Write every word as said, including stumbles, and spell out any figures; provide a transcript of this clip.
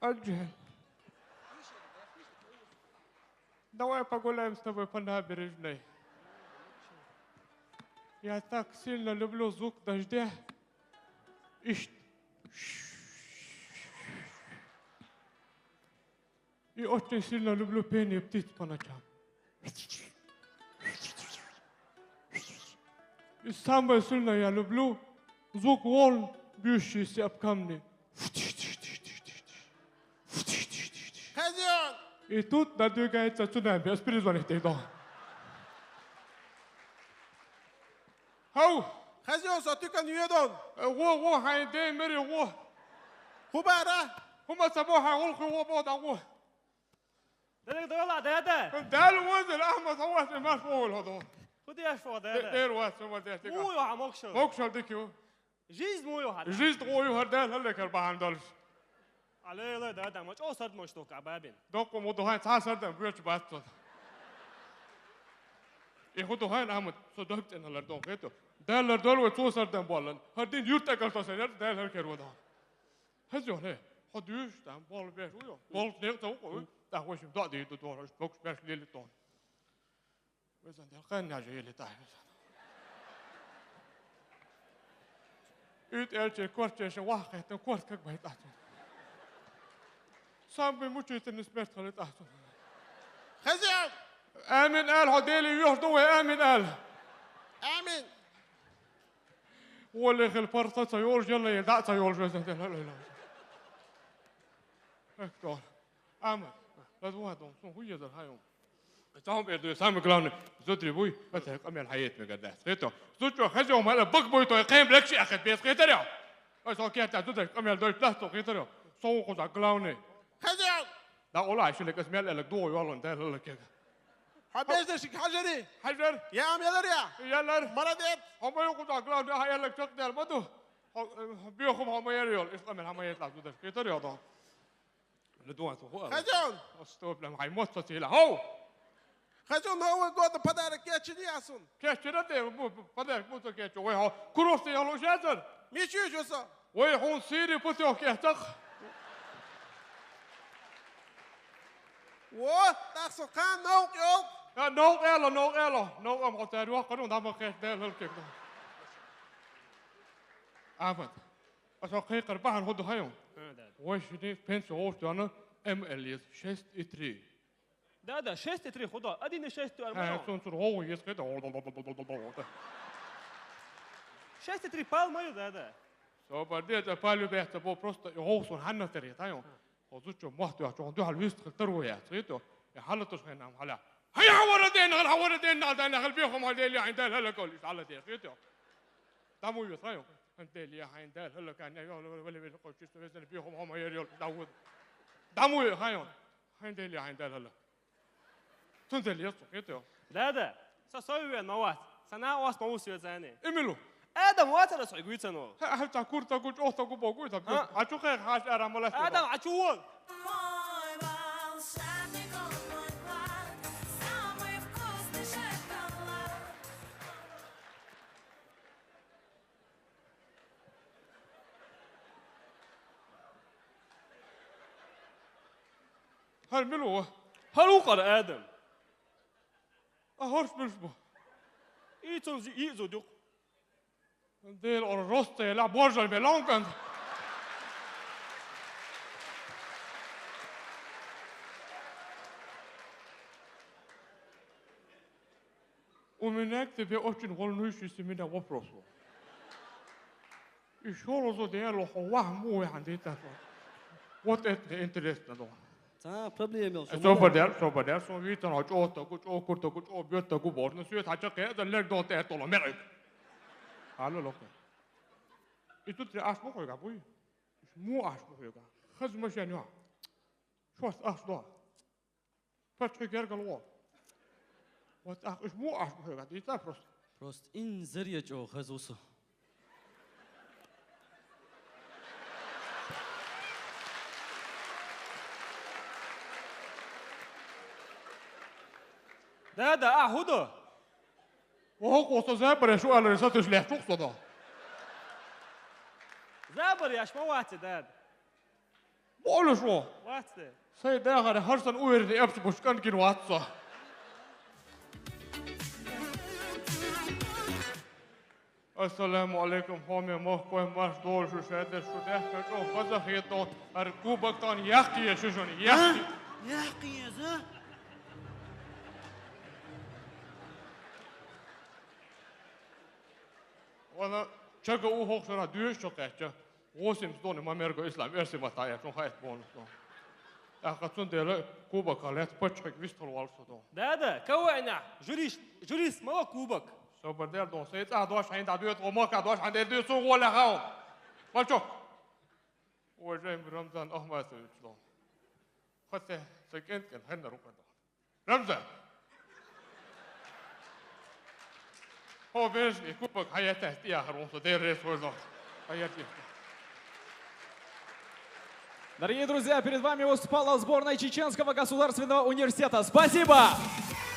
Аджи. Давай погуляем с тобой по набережной. Я так сильно люблю звук дождя. Ищ. И очень сильно люблю пение птиц по ночам. И самое сильное я люблю звук волн, бьющийся об камни. Хазяин! И тут надвигается цунами. Спирит звонит, ты дом. Хау! Хазяин, со тикан юедон. Э, во, во, хайн дэ мэри, во. Хубара. Хума сабо ха, ол ху, во, бо, да, во. Дэнэг дэгэл а, дэ, дэ. Дэл возил, ахма савас, маш, во, ло, до. Худи яш, во, дэ, дэ. Дэр вас, во, дэ, тика. Муу ё, а, мокшо. Мокшо, дэ, кю. Жизнь муу ё, ха. Жизнь го ё, ха, дэл, лэ, кэр, бахан, дэл. Алей, лэ, дэ, дэ, мочо сард мочтук, а, бабин. Док, мо, дохайн, ца сард, бьёч, бат, то. И ху дохайн, амут, со док, тэн, лэр, дон, хэту. Дэл, лэр, дэл, во, цу сард, болон. Хар дин юрт, а, кар, то, сэр, дэл, лэр, кэр, во, дон. Хазяин, э, ходуш, там, бол, беш, уё. Бол, нек, цау, кой. Та, хошим, да, ди, ду, ду, хаш, бокс, беш, лили, тон. Везан, дэл, хан, я же, ели, та, везан. Ют, эльче, корче, ше, вах, это, корт, как бы, это. Самый мучительный смерть, халит, а. Хазяин! Амин, ал, ходели, юрт, ду, амин, ал. Амин! Уолехэл парта ца ёлж, ялла, да ца ёлж, везэн, ла, ла, ла. Эктор. Ама. Ладуа дом, сон хуе зар хайом. Там эрду, самый главный, зутри буй, это камел хайет мега да. Это. Зутро, хазяин, мала, бак буй, то, кэм, лекши, ахет, без, это, я. А со кета, зутри, камел, дой, пласту, это, я. Сон хуза, главный. Хазяин! Да, ола, шилек, эсмел, элек, дуо, ёлон, да, лалек, я. Хабезде шик хажери. Хажер. Я, ам ялар я. Ялар. Молодец. Хомой куда главный, а ялар чак дер маду. Хо-, э, биохум хомой яр ёл. Ис амел хомой яр лазу дер. Кетер ёл да. Ле дуан су. Хазяин. Стоп, лам хай мот сатила. Хау. Хазяин, Новый год подарок кечили асун. Кечили де, бу, бу, подарок бу то кечи. Ой, хау. Курорт я ло жазар. Мичу жуса. Ой, хун сири путёк я так. О, так со кан наук ёл. Э, наук эло, наук эло. Наук ам хотя руа кану дама кеш дэ лэл кек. Абат. А со кай кар бахан ходу хайон. Ой, шини пенсия ош дана М Л С шесть и три. Да, да, шесть и три худо. Один и шесть ты арман. Сон сур оу ес кэдэ. Шесть и три пал мою, да, да. Со бар дэ, это палю бэхтэ, бо просто оу сон ханна тэрэ, тайо. Озу чо мохт я, чо духал вист хэл тэрэ я, сыто. Я хала туш хэнам хала. Хая хавара дэн, хал хавара дэн, на дэн, хал бихом хал дэн, айн дэн, хала кол, хала дэн, сыто. Даму ю, тайо. Айн дэн, я айн дэн, хала кан, я, вэлэ вэлэ кол, чисто везэн бихом хом, я, я, Дауд. Даму ю, хайо. Айн дэн, я айн дэн, хала. Тун дэл яс хэтё. Да, да. Са сой вен мават. Са на ос мавус вен зани. Эмилу. Адам ватара сой гуйцано. Ха, ха, та кур, та гуч, ох, та гу богу, та гу. А? А чу хэ хаш ара малаш. Адам, а чу вон. Мой волшебник, он мой клад, самый вкусный шоколад. Хар милу. Хар укар Адам. А хорш милш бу. И цон зи, и зо дюк. Дэл ор роста ла боржал бе лонган. У меня к тебе очень волнующийся меня вопрос. И шолозо дэ ло хо вах му яхан дэ та. Вот это интересно, да. За, проблема ёл. Собар дэр, собар дэр, сон витан хо чота гу, чокурта гу, чо бётта гу борна, сюет хача кэ, да лег дон тэ толо мэр. Алло, локо. И тут аш бу хойга буй. Му аш бу хойга. Хаз машан ё. Шос аш до. Пачка гергал во. Вот ах, иш му аш бу хойга, дита просто. Просто ин зэр я чо хаз усу. Да, да, а, худо. Ого, косо забраш, у алры сатыш ле, чук содо. Забр яш, мавати, да. Болуш ву. Вац де. Сай дагӀар хьарсан уверни эпс буш кӀан гин вац со. Ассаламу алейкум, хьоме мохкой, марш долу шу шайдеш, шу дехка чӀо хаза хету, ар кубок тан яхкъе шу шуна, яхкъе. Яхкъе, а? Вала чага у хохшара дуьйш чу кхаьчча. Восемьдесят дони ма мерго ислам, эрси ма тая, чун хайт бонус дон. ТӀаккха цундела кубок лец паччахьиг вистхур валсу дон. Да-да, кавайна, журиш, журис мала кубок. Собар дер дон, сай цӀа дош хьайн да дуьйт, о мока дош хьайн дер дуьйт, су гӀола хау. Пачок. Уважаемый Рамзан Ахматович дон. Хате, са кент-кент хьанна рукъа дон. Рамзан! Хьо вежарий кубок хьаетта тӀехьа хӀара вон со деррес хӀорзо. Хьаетта. Дорогие друзья, перед вами выступала сборная Чеченского государственного университета. Спасибо!